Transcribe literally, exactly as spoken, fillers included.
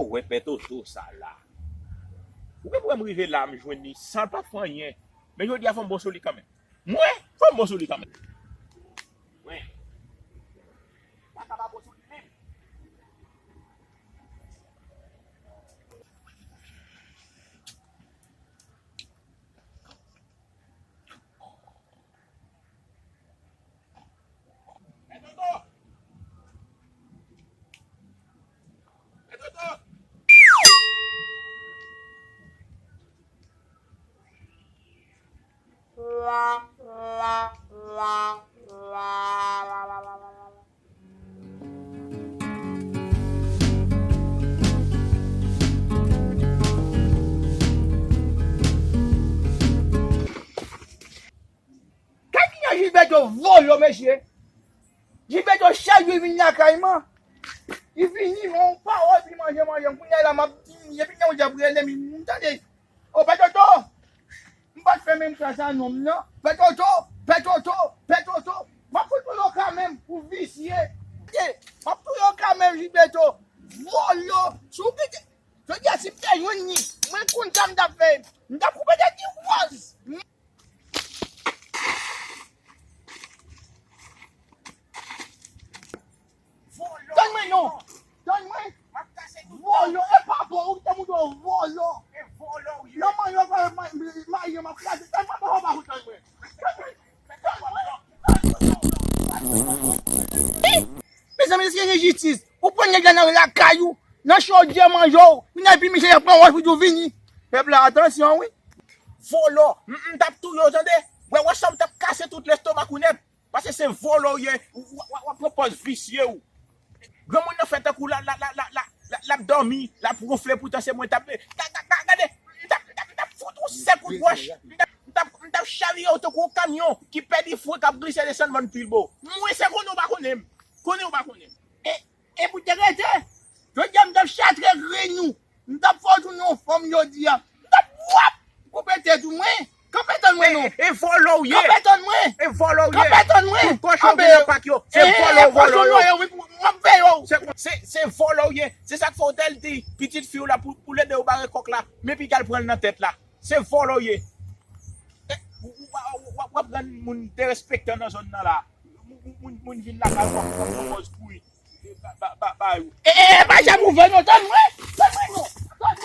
Ou wè pè Toto sa la. Ou gen pou wè m rive la, m jwenn li san l pa fè anyen. Men jodi a fò m bon sou li kanmenm. Mwen, fò m bon sou li kanmenm. Mwen. Pa ka pa bon sou li menm. Gad kijan Gilberto vòlò, mesye. Gilberto chak jou vin lakay mwen. Li vini, yon pawòl, li manje, manje. Kounye a la, m ap di, epi nan yon djab rele m, m tande. O, Pè Toto! M pa t fè menm sa, sa, non, m nan. Pè Toto! Pè Toto! Pè Toto! M ap fout ou yon kanmenm pou visye. M ap fout ou yon kanmenm, Gilberto. Vòlò! Si w kite, jodi a, si m te jwenn li, mwen konn sa m t ap fè. M t ap koupe tèt li wòz. Tann mwen non. Tann mwen. Vòlò, e pa bon, ou te mouton vòlò. Nan manman yo pa mayi yo m ap kraze. Tann mwen, papa pa tann mwen. Tann mwen. Mezanmi, èske gen jistis? Ou pran nèg la nan lakay ou, nan chodyè manje w, vin epi misye ap pran wòch pou di w vini. Pèp la, atansyon wi. Vòlò, m, m t ap touye w, tande. Wè, wè sa m t ap kase tout lestomak ou nèt. Paske se vòlò w ye, w, w, w, w ap pran pòz visye w. Granmoun nan fè tankou l, l, l ap dòmi, l ap wonfle, poutan se mwen t ap, ga-, ga-, ga-, gade, m t ap, m t ap, m t ap fout ou sèk kout wòch, m t ap, m t ap, m t ap chavire w tankou yon kamyon ki pèdi fren k ap glise desann mòn Pilbo. Mwen se konnen w pa konnen m, konnen w pa konnen m. E, e pou te rete, jodi a m t ap chatre grenn ou. M t ap fè w tounen yon fanm jodi a. M t ap, w ap koupe tèt ou, mwen. Kanpe tann mwen non. E, e vòlò w ye. Kanpe tann mwen. E vòlò w ye. Kanpe tann mwen. Tout kòchon ki nan pak yo, se vòlò, vòlò yo. M ap veye w. Se, se, se vòlò w ye. Se sa k fè w te l di pitit fi w la pou, pou l ede w bare kòk la. Men piga l pran l nan tèt la. Se vòlò w ye. E, w, w, w, w, w ap rann moun derespektan nan zòn nan la. Moun, moun, moun vin lakay ou, w ap pran pòz kouri. Ba, ba, ba, ba yo. E, e, e, pa janm ouvè non, tann mwen, tann mwen non, tann